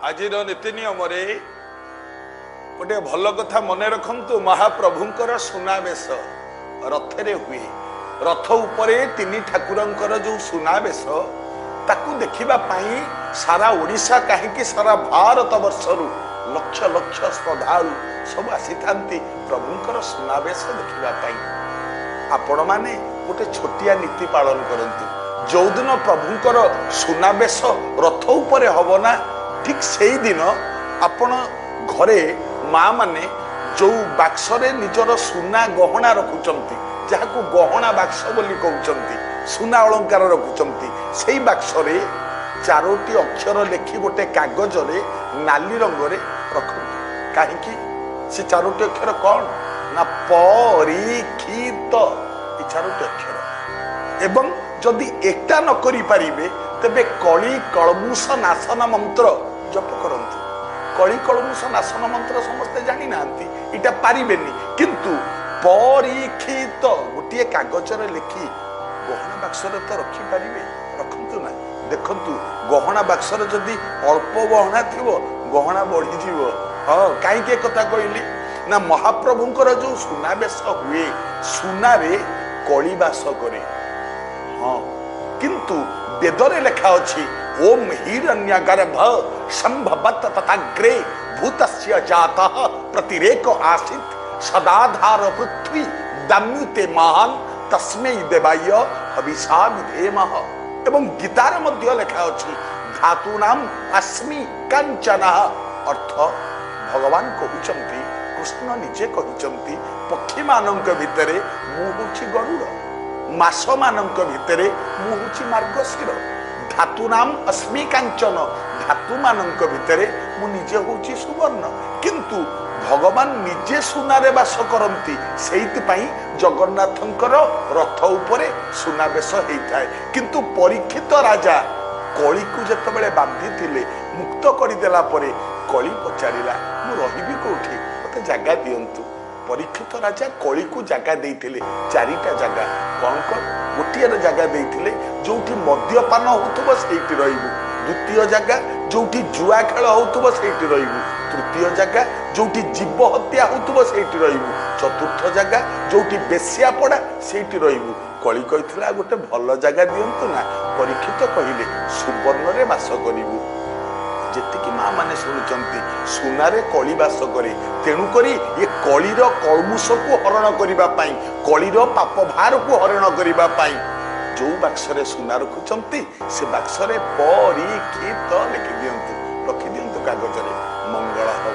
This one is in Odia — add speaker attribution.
Speaker 1: ଆଜିର ନୀତି ନିୟମରେ ଗୋଟିଏ ଭଲ କଥା ମନେ ରଖନ୍ତୁ। ମହାପ୍ରଭୁଙ୍କର ସୁନାବେଶ ରଥରେ ହୁଏ। ରଥ ଉପରେ ତିନି ଠାକୁରଙ୍କର ଯୋଉ ସୁନାବେଶ, ତାକୁ ଦେଖିବା ପାଇଁ ସାରା ଓଡ଼ିଶା କାହିଁକି, ସାରା ଭାରତ ବର୍ଷରୁ ଲକ୍ଷ ଲକ୍ଷ ଶ୍ରଦ୍ଧାଳୁ ସବୁ ଆସିଥାନ୍ତି ପ୍ରଭୁଙ୍କର ସୁନାବେଶ ଦେଖିବା ପାଇଁ। ଆପଣମାନେ ଗୋଟେ ଛୋଟିଆ ନୀତି ପାଳନ କରନ୍ତୁ। ଯୋଉଦିନ ପ୍ରଭୁଙ୍କର ସୁନାବେଶ ରଥ ଉପରେ ହବ ନା, ଠିକ ସେଇଦିନ ଆପଣ ଘରେ ମା ମାନେ ଯୋଉ ବାକ୍ସରେ ନିଜର ସୁନା ଗହଣା ରଖୁଛନ୍ତି, ଯାହାକୁ ଗହଣା ବାକ୍ସ ବୋଲି କହୁଛନ୍ତି, ସୁନା ଅଳଙ୍କାର ରଖୁଛନ୍ତି, ସେଇ ବାକ୍ସରେ ଚାରୋଟି ଅକ୍ଷର ଲେଖି ଗୋଟେ କାଗଜରେ ନାଲି ରଙ୍ଗରେ ରଖନ୍ତୁ। କାହିଁକି? ସେ ଚାରୋଟି ଅକ୍ଷର କ'ଣ ନା ପରୀକ୍ଷିତ, ଏ ଚାରୋଟି ଅକ୍ଷର। ଏବଂ ଯଦି ଏଟା ନ କରିପାରିବେ, ତେବେ କଳି କଳମୁଷ ନାଶନ ମନ୍ତ୍ର ଜପ କରନ୍ତୁ। କଳି କଳମୁଷ ନାଶନ ମନ୍ତ୍ର ସମସ୍ତେ ଜାଣିନାହାନ୍ତି, ଏଇଟା ପାରିବେନି, କିନ୍ତୁ ପରୀକ୍ଷିତ ଗୋଟିଏ କାଗଜରେ ଲେଖି ଗହଣା ବାକ୍ସରେ ତ ରଖିପାରିବେ, ରଖନ୍ତୁ ନା। ଦେଖନ୍ତୁ, ଗହଣା ବାକ୍ସରେ ଯଦି ଅଳ୍ପ ଗହଣା ଥିବ, ଗହଣା ବଢିଯିବ। ହଁ, କାହିଁକି ଏ କଥା କହିଲି ନା, ମହାପ୍ରଭୁଙ୍କର ଯୋଉ ସୁନାବେଶ ହୁଏ, ସୁନାରେ କଳି ବାସ କରେ। ହଁ, କିନ୍ତୁ ବେଦରେ ଲେଖା ଅଛି, ଓମ୍ ହିରଣ୍ୟ ଗର୍ଭ ସମ୍ଭବତ ତଥାଗ୍ରେ ଭୂତସ୍ୟ ଜାତଃ ପ୍ରତିରେକ ଆସିତ ସଦାଧାର ପୃଥ୍ୱୀ ଦାମ୍ୟୁତେ ମହାନ ତସ୍ମୈ ଦେବାୟ ହବିଷା ବିଧେମହ। ଏବଂ ଗୀତାରେ ମଧ୍ୟ ଲେଖା ଅଛି, ଧାତୁନାମ ଅସ୍ମି କାଞ୍ଚନ। ଅର୍ଥ ଭଗବାନ କହୁଛନ୍ତି, କୃଷ୍ଣ ନିଜେ କହିଛନ୍ତି, ପକ୍ଷୀମାନଙ୍କ ଭିତରେ ମୁଁ ହେଉଛି ଗରୁଡ଼, ମାସମାନଙ୍କ ଭିତରେ ମୁଁ ହେଉଛି ମାର୍ଗଶିର। ଧାତୁନାମ ଅସ୍ମି କାଞ୍ଚନ, ଧାତୁମାନଙ୍କ ଭିତରେ ମୁଁ ନିଜେ ହେଉଛି ସୁବର୍ଣ୍ଣ। କିନ୍ତୁ ଭଗବାନ ନିଜେ ସୁନାରେ ବାସ କରନ୍ତି, ସେଇଥିପାଇଁ ଜଗନ୍ନାଥଙ୍କର ରଥ ଉପରେ ସୁନାବେଶ ହେଇଥାଏ। କିନ୍ତୁ ପରୀକ୍ଷିତ ରାଜା କଳିକୁ ଯେତେବେଳେ ବାନ୍ଧିଥିଲେ, ମୁକ୍ତ କରିଦେଲା ପରେ କଳି ପଚାରିଲା, ମୁଁ ରହିବି କୋଉଠି, ମତେ ଜାଗା ଦିଅନ୍ତୁ। ପରୀକ୍ଷିତ ରାଜା କଳିକୁ ଜାଗା ଦେଇଥିଲେ, ଚାରିଟା ଜାଗା। କଣ କଣ? ଗୋଟିଏର ଜାଗା ଦେଇଥିଲେ, ଯୋଉଠି ମଦ୍ୟପାନ ହଉଥିବ ସେଇଠି ରହିବୁ। ଦ୍ୱିତୀୟ ଜାଗା, ଯୋଉଠି ଜୁଆ ଖେଳ ହଉଥିବ ସେଇଠି ରହିବୁ। ତୃତୀୟ ଜାଗା, ଯୋଉଠି ଜୀବ ହତ୍ୟା ହଉଥିବ ସେଇଠି ରହିବୁ। ଚତୁର୍ଥ ଜାଗା, ଯୋଉଠି ବେଶ୍ୟା ପଡ଼ା ସେଇଠି ରହିବୁ। କଳି କହିଥିଲା, ଗୋଟେ ଭଲ ଜାଗା ଦିଅନ୍ତୁ ନା। ପରୀକ୍ଷିତ କହିଲେ, ସୁବର୍ଣ୍ଣରେ ବାସ କରିବୁ। ଯେତିକି ମା ମାନେ ଶୁଣୁଛନ୍ତି, ସୁନାରେ କଳି ବାସ କରେ। ତେଣୁକରି ଏ କଳିର କଳମୁଷକୁ ହରଣ କରିବା ପାଇଁ, କଳିର ପାପ ଭାରକୁ ହରଣ କରିବା ପାଇଁ ଯୋଉ ବାକ୍ସରେ ସୁନା ରଖୁଛନ୍ତି, ସେ ବାକ୍ସରେ ପରୀକ୍ଷିତ ଲେଖିଦିଅନ୍ତୁ, ରଖିଦିଅନ୍ତୁ କାଗଜରେ, ମଙ୍ଗଳ ହବ।